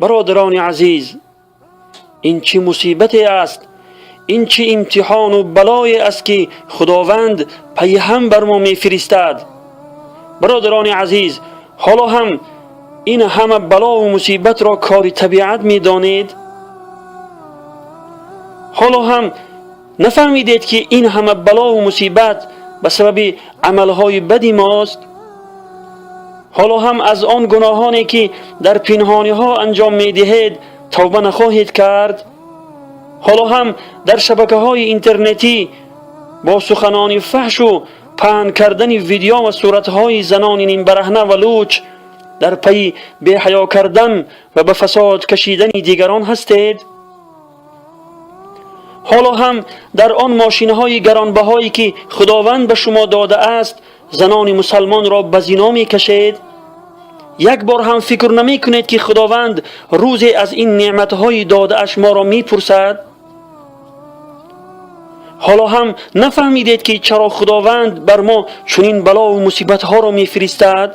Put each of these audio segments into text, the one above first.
Бародарони азиз, ин чӣ мусибате аст, ин чӣ имтиҳону балое аст, ки Худованд пайҳам бар мо мефиристад. Бародарони азиз, ҳоло ҳам ин ҳама балову мусибатро кори табиат медонед? Ҳоло ҳам нафаҳмидед, ки ин ҳама балову мусибат ба сабаби амалҳои бади мост? Ҳоло ҳам аз он гуноҳоне, ки дар пинҳониҳо анҷом медиҳед, тавба нахоҳед кард? Ҳоло ҳам дар шабакаҳои интернетӣ бо суханони фаҳшу паҳн кардани видео ва суратҳои занони нимбараҳна ва луч дар пайи беҳаё кардан ва ба фасод кашидани дигарон ҳастед? Ҳоло ҳам дар он мошинҳои гаронбаҳое, ки Худованд ба шумо додааст, занони мусалмонро ба зино мекашед? Як бор ҳам фикр намекунед, ки Худованд рӯзе аз ин неъматҳои додааш моро мепурсад? Ҳоло ҳам нафаҳмидед, ки чаро Худованд бар мо чунин балову мусибатҳоро мефиристад?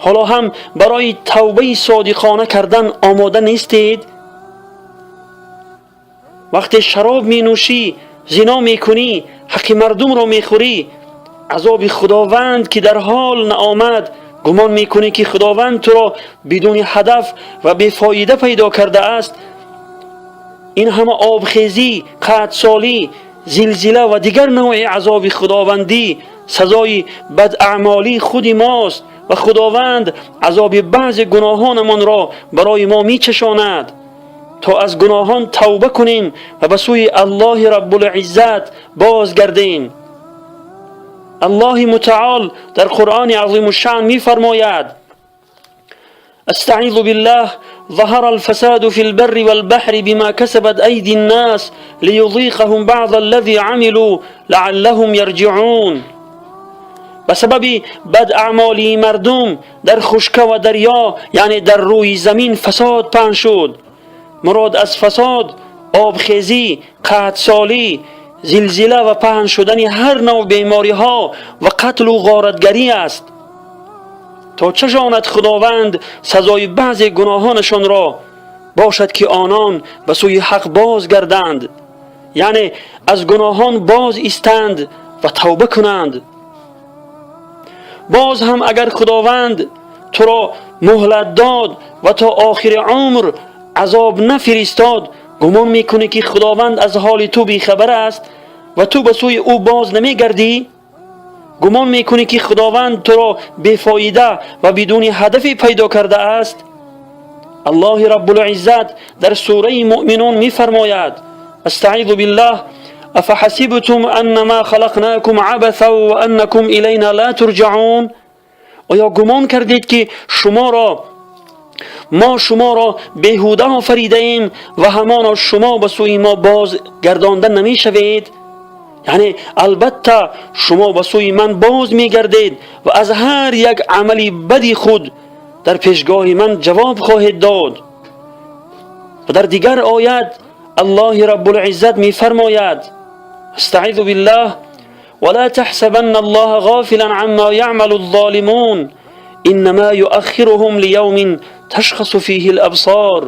Ҳоло ҳам барои тавбаи содиқона кардан омода нестед? Вақте шароб менӯшӣ, зино мекунӣ, ҳаққи мардумро мехӯрӣ, азоби Худованд ки дар ҳол наомад, гумон мекунӣ, ки Худованд туро бидуни ҳадаф ва бефоида пайдо кардааст. Ин ҳама обхезӣ, қаҳтсолӣ, зилзила ва дигар навъи азоби худовандӣ сазои бадаъмолии худи мост ва Худованд азоби баъзе гуноҳонамонро барои мо мечашонад, то аз гуноҳон тавба кунем ва ба сӯи Аллоҳи Раббулиззат бозгардем. Аллоҳи Мутаол дар Қуръони Азимушшаън мефармояд: استعيذ بالله: ظهر الفساد في البر والبحر بما كسبت أيدي الناس ليذيقهم بعض الذي عملوا لعلهم يرجعون. Ба сабаби бадаъмолии мардум дар хушка ва дарё, яъне дар рӯи замин, фасод паҳн шуд. Мурод аз фасод обхезӣ, қаҳтсолӣ, зилзила ва паҳн шудани ҳар навъ бемориҳо ва қатлу ғоратгарӣ аст, то чашонад Худованд сазои баъзе гуноҳонашонро, бошад, ки онон ба сӯи ҳақ бозгарданд, яъне аз гуноҳон боз истанд ва тавба кунанд. Боз ҳам агар Худованд туро муҳлат дод ва то охири умр азоб нафиристод, гумон мекунӣ, ки Худованд аз ҳоли ту бехабар аст ва ту ба сӯи ӯ боз намегардӣ? Гумон мекунӣ, ки Худованд туро бефоида ва бидуни ҳадафе пайдо кардааст? Аллоҳи Раббулиззат дар сураи Муъминун мефармояд: استعيذ بالله: أفحسبتم أنما خلقناكم عبثا وأنكم إلينا لا ترجعون. Оё гумон кардед, ки шуморо мо шуморо беҳуда офаридаем ва ҳамоно шумо ба сӯи мо боз гардонда намешавед? Яъне албатта шумо ба сӯи ман боз мегардед ва аз ҳар як амали бади худ дар пешгоҳи ман ҷавоб хоҳед дод. Ва дар дигар оят Аллоҳи Раббулиззат мефармояд: استعيذ بالله: ولا تحسبن الله غافلا عما يعمل الظالمون إنما يؤخرهم ليوم تشخص فيه الأبصار.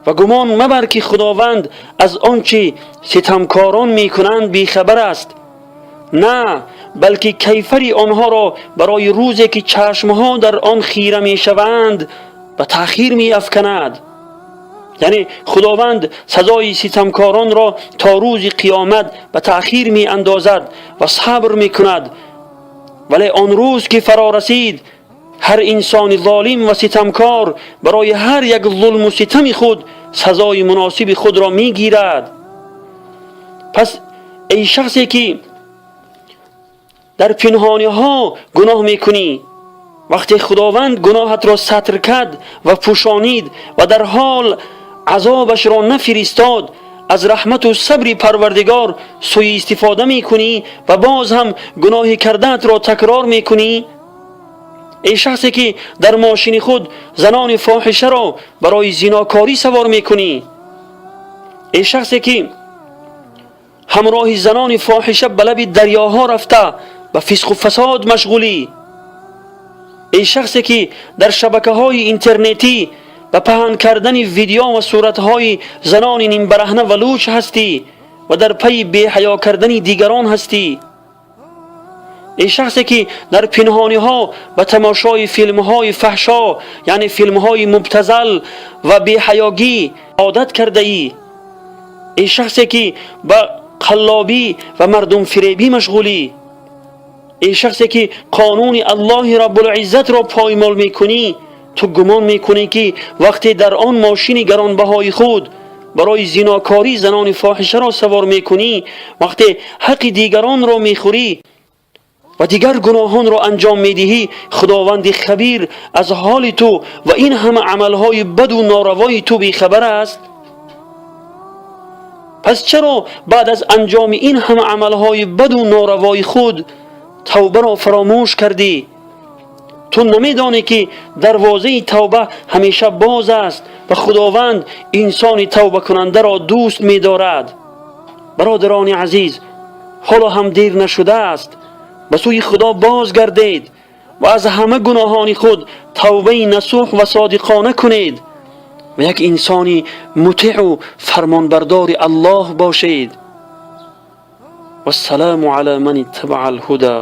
Ва гумон мабар, ки Худованд аз он чи ситамкорон мекунанд бехабар аст. На, балки кайфари онҳоро барои рӯзе, ки чашмҳо дар он хира мешаванд, ба таъхир меафканад. Яъне Худованд сазои ситамкоронро то рӯзи қиёмат ба таъхир меандозад ва сабр мекунад, вале он рӯз ки фаро расид, ҳар инсони золим ва ситамкор барои ҳар як зулму ситами худ сазои муносиби худро мегирад. Пас эй шахсе, ки дар пинҳониҳо гуноҳ мекунӣ, вақте Худованд гуноҳатро сатр кард ва пӯшонид ва дар ҳол азобашро нафиристод, аз раҳмату сабри Парвардигор сӯистифода мекунӣ ва боз ҳам гуноҳи кардаатро такрор мекунӣ. Эй шахсе, ки дар мошини худ занони фоҳишаро барои зинокорӣ савор мекунӣ, эй шахсе, ки ҳамроҳи занони фоҳиша ба лаби дарёҳо рафта ба фисқу фасод машғулӣ, эй шахсе, ки дар шабакаҳои интернетӣ ба паҳн кардани видео ва суратҳои занони нимбараҳна ва луч ҳастӣ ва дар пайи беҳаё кардани дигарон ҳастӣ. Эй шахсе, ки дар пинҳониҳо ба тамошои филмҳои фаҳшо, яъне филмҳои мубтазал ва беҳаёгӣ одат кардаӣ, эй шахсе, ки ба қаллобӣ ва мардумфиребӣ машғулӣ, эй шахсе, ки қонуни Аллоҳи Раббулиззатро поймол мекунӣ, ту гумон мекунӣ, ки вақте дар он мошини гаронбаҳои худ барои зинокорӣ занони фоҳишаро савор мекунӣ, вақте ҳаққи дигаронро мехӯрӣ ва дигар гуноҳонро анҷом медиҳӣ, Худованди хабир аз ҳоли ту ва ин ҳама амалҳои баду норавои ту бехабар аст? Пас чаро баъд аз анҷоми ин ҳама амалҳои баду норавои худ тавбаро фаромӯш кардӣ? Ту намедонӣ, ки дарвозаи тавба ҳамеша боз аст ва Худованд инсони тавбакунандаро дӯст медорад? Бародарони азиз, ҳоло ҳам дер нашудааст. Ба сӯи Худо бозгардед ва аз ҳама гуноҳони худ тавбаи насӯҳ ва содиқона кунед ва як инсони мутеъу фармонбардори Аллоҳ бошед. Вассалому ала ман иттабаа алҳуда.